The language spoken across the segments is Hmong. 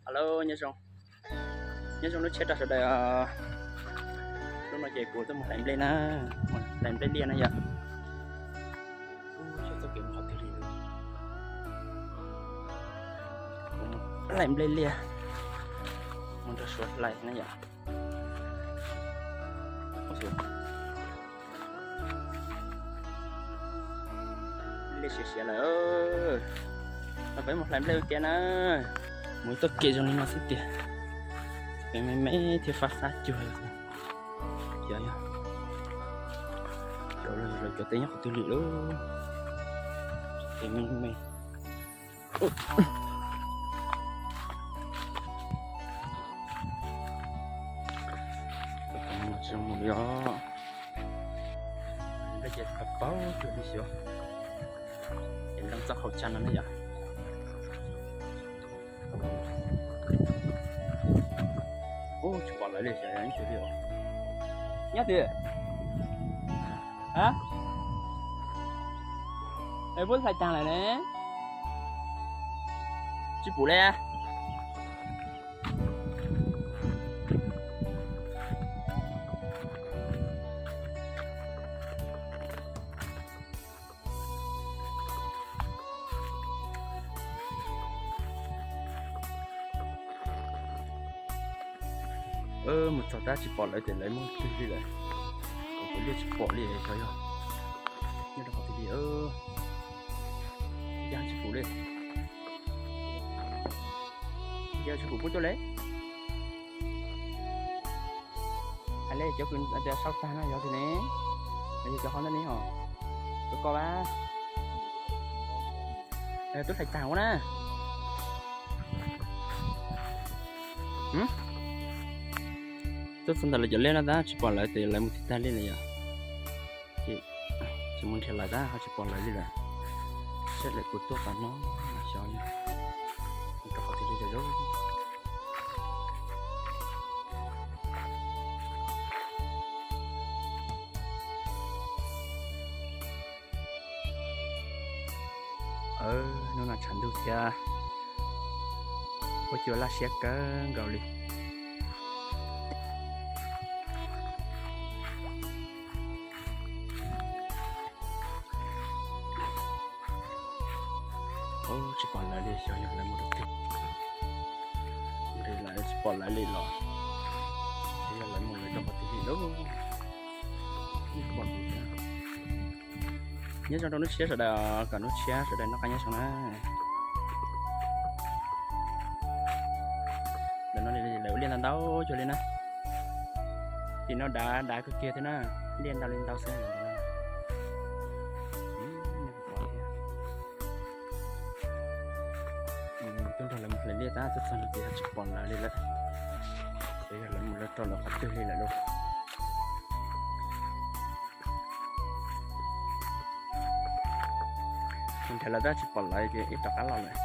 Hello, nyob zoo, nyob zoo lub tshiab rau sawv daws. Hnub no ces kuv tuaj mus hlais nplej na, hlais nplej liaj na yom. Txoj kev mus qhov twg li, hlais nplej liaj, mus nrog Suav hlais na yom. Liaj siav siav lawm, peb mus hlais nplej ua ke na. Mus txoj kev zoo li no xwb tiag, kev me me thiab fab fab cuag. Cov, cov lawv cov teb nyob qhov twg li lauj? Kev me me. Tsis zoo mus li os. Nplej ces tau paub cuag li xyov, ces nrog txoj qhau tsa no ne yom. Ub, tsis pom lawv li, xyov yog ib tug li os. Nyob twg? Ha? Es puab hlais taag lawm ne? Tsis pum li. Mus txog tab tsis pom lawv tias lawv mus twg li lawm. Kuv liaj tsis pom li, xyov yog nyob rau qhov twg li. Yog tsis pum li, yog tsis pum puab tuaj li. Hais li cov kws sau tag no yog twg ne? Yog cov qhov ntawd ne ho, cov ko a. Twb hlais tag ua na. Tuaj txog ntawm lawv cov liaj no tab tsis pom lawv tias lawv mus twg tag li lawm yom. Ces mus nrhiav lawv tab ho tsis pom lawv li lawm. Saib lawv puas tuaj tom no, xyov yog mus rau qhov twg li lawm lauj. Hnub no tshav ntuj thiab, huab cua laj siab kawg nkaus li. Tsis pom lawv li, xyov yog lawv mus rau twg. Ntshe lawv tsis pom lawv li los, xyov yog lawv mus lawv rau qhov twg li lauj. Nyob zoo rau hnub tshiab sawv daws, kom hnub tshiab sawv daws noj qab nyob zoo na. Ntawm no lawv ua liaj ntau ntau cuag li na. Tim no dav dav kawg kiag thiab na, liaj ntau li ntau xwb. Tuaj nrog lawv mus hlais liaj tab tuaj txog no ces tsis pom lawv li lawm. Xyov yog lawv mus lawv rau lawv qhov twg li lawm lauj. Mus nrhiav lawv tab tsis pom lawv ces wb rov qab los lawm.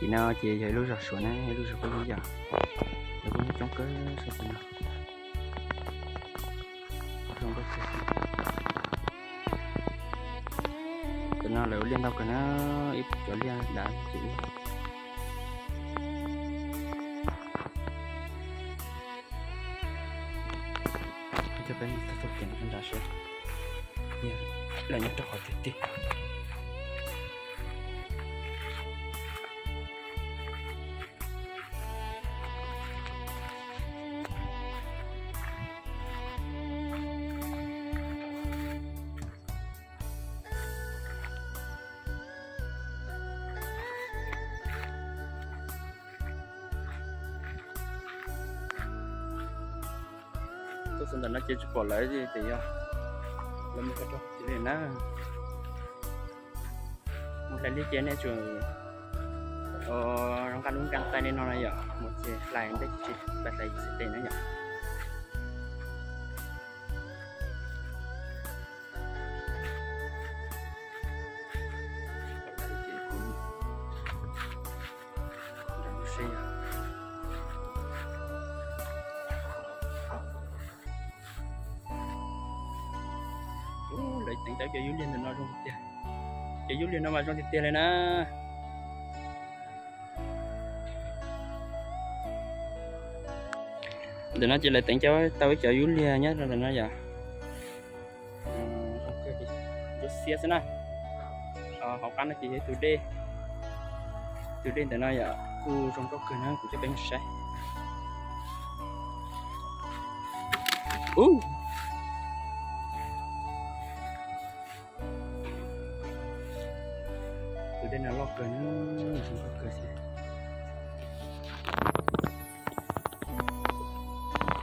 Tim no ces yog ib lub zos Suav na, ib lub zos Paj Yeeb yom. Lawv kuj muaj coob kawg saib tim no. Tim no lawv ua liaj ntau kawg na, ib cov liaj dav ces ib. Coj peb mus txog txoj kev nrad seb lawv nyob rau qhov twg tiag. Tuaj txog ntawm no ces tsis pom lawv ces yog lawv mus rau qhov twg li na. Mus hlais liaj ces nej tsum nqa lub nqaa taij li no na yom, mus ces hlais nplej tsis pais hlais xwb tes na yom. Teev tau cov yub liag ntawm no zoo tiag tiag. Cov yub liag no mas zoo tiag tiag li na. Ntawm no ces lawv teev tau ib cov yub liag nyob rau ntawm no yom. Zoo kawg li, ntsuab xiab xwb na. Hauv qab no ces yog tus dej, tus dej ntawm no yom kuj zoo nkauj kawg na, kuv coj peb mus saib. Ub, tus dej no loj kawg na, zoo nkauj kawg thiab.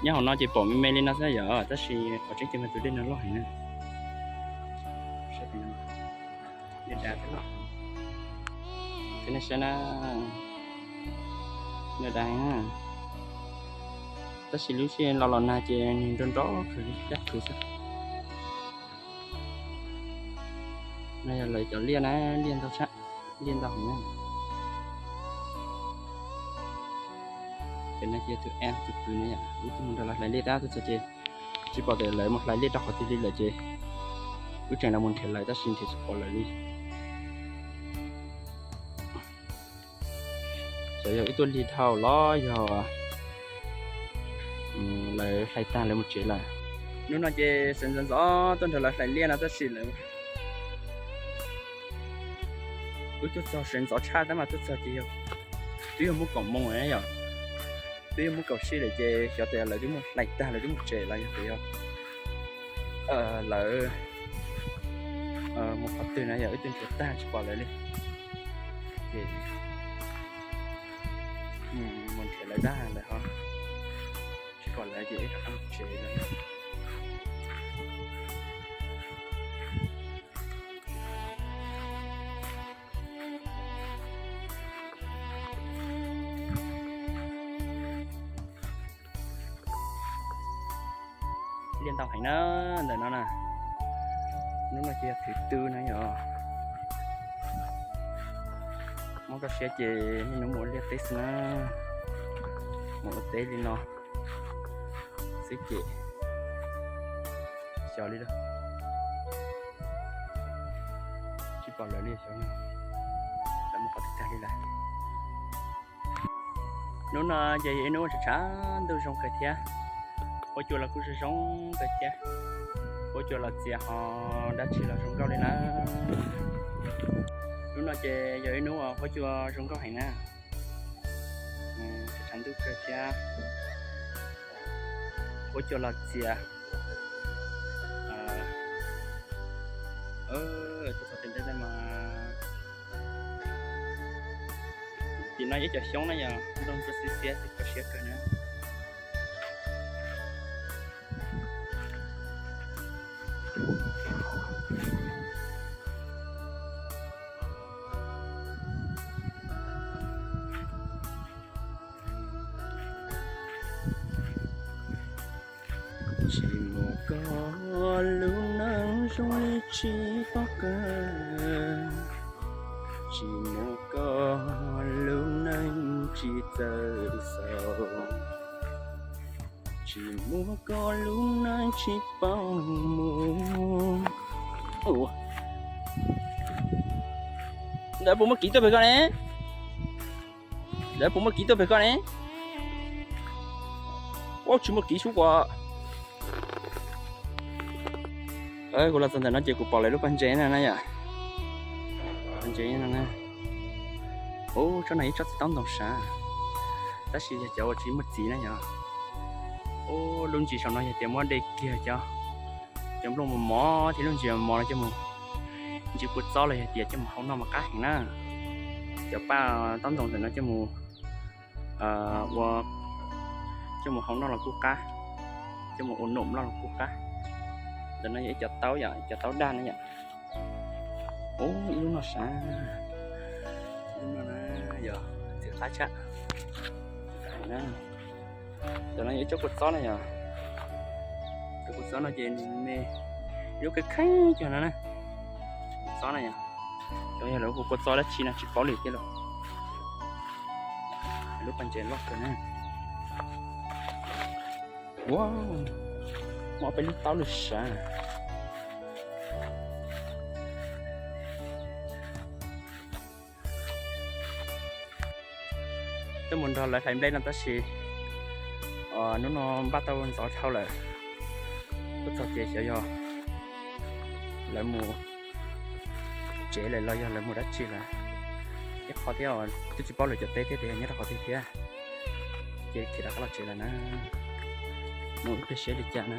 Nyob hauv no ces pom me me li no xwb yom, tab sis qhov tseeb ces mas tus dej no loj heev na. Saib, dej dav thiab loj. Ces nej saib na, dej dav heev na. Tab sis lub sij hawm los los nag ces nws nrov nrov khwv li dab khwv xwb. No yog lawv cov liaj na, liaj ntau tshaj, liaj ntau heev na. Ces no ces tus a tus kwv no yom, wb twb mus nrog lawv hlais liaj tab tus txog ces tsis pom tias lawv mus hlais liaj rau qhov twg li lawm ces wb tseem los mus nrhiav lawv tab sis nrhiav tsis pom lawv li. Xyov yog wb tuaj lig dhau los yog lawv hlais tag lawv mus tsev lawm. Hnub no ces sawv ntxov ntxov tuaj nrog lawv hlais liaj no tab sis lawv, wb tuaj txog sawv ntxov tshaj tab mas tuaj txog ces yog twb yog muaj kaum moos na yom, twb yog muaj kaum sij lawm ces xyov tias lawv twb mus hlais tag lawv twb mus tsev los yog tias yog lawv mus qhov twg na yom, wb twb nrhiav tag tsis pom lawv li. Ces mus nrhiav lawv tag lawm ho tsis pom lawv ces wb rov qab mus tsev lawm. Liaj ntau heev na, ntawm no na. Hnub no ces yog thứ tư na yom. Muab tso siab ces niaj hnub mus ua liaj teb xwb na. Mus ua teb li no xwb ces xyov li lawm. Tsis pom lawv li xyov, lawv mus qhov twg tag li lawm. Hnub no ces yog ib hnub tshav tshav ntuj zoo kawg thiab. Huab cua los kuj zoo zoo kawg thiab. Huab cua los txias ho dab tsi los zoo nkauj li na. Hnub no ces yog ib hnub huab cua zoo nkauj heev na. Tshav ntuj kawg thiab, huab cua los txias. Tuaj txog tes ntej mas tim no yog ib co xyoob na yog nrog ntsuab xiab xiab kho siab kawg na. Tsis muaj koj lub neej zoo li tsis paub kawg, tsis muaj koj lub neej tsis txawj xaus, tsis muaj koj lub neej tsis paub mus. Ntawd puas muaj kiv tuaj pem koj ne? Ntawd puas muaj kiv tuaj pem koj ne? Ua tsis muaj kiv sub kuas. Kuv los txog ntawm no ces kuv pom lawv lub pas ntses no na yom. Pas ntses no na. Ub, tsob no ib tsob txiv taub ntoo sav, tab sis yog cov uas tsis muaj txiv na yom. Ub, lub ntsis saum no yog tias muab de kiag cov, cov nplooj mos mos thiab lub ntsis mos mos no coj mus ntsis kua txob los yog tias coj mus hau noj mas qab heev na. Cov paj taub ntoo ntawm no coj mus ua, coj mus hau noj los kuj qab, coj mus ua num noj los kuj qab. Ntawm no yog ib cov taub yom, ib cov taub daj na yom. Ub, ib lub no sav, ib lub no na, yog txiv qab tshaj. Ntawm no yog ib tsob kua txob na yom. Cov kua txob no ces nws me, lub kheej kheej cov no na. Kua txob na yom. Cov yog lawv hu kua txob dab tsi no tsis paub li thiab los. Lub pas ntses loj kawg na. Ua, muaj peb lub taub lwj sav. Tuaj mus nrog lawv hlais nplej no tab sis hnub no npaj tau ntxov dhau lawm. Tuaj txog ces xyov yog lawv mus tsev lawm los yog lawv mus dab tsi lawm. Ib qho thiab twb tsis paub lawv cov teb thiab tias nyob rau qhov twg thiab. Ces khiav rov qab los tsev lawm na. Mus ib pliag seb li cas na.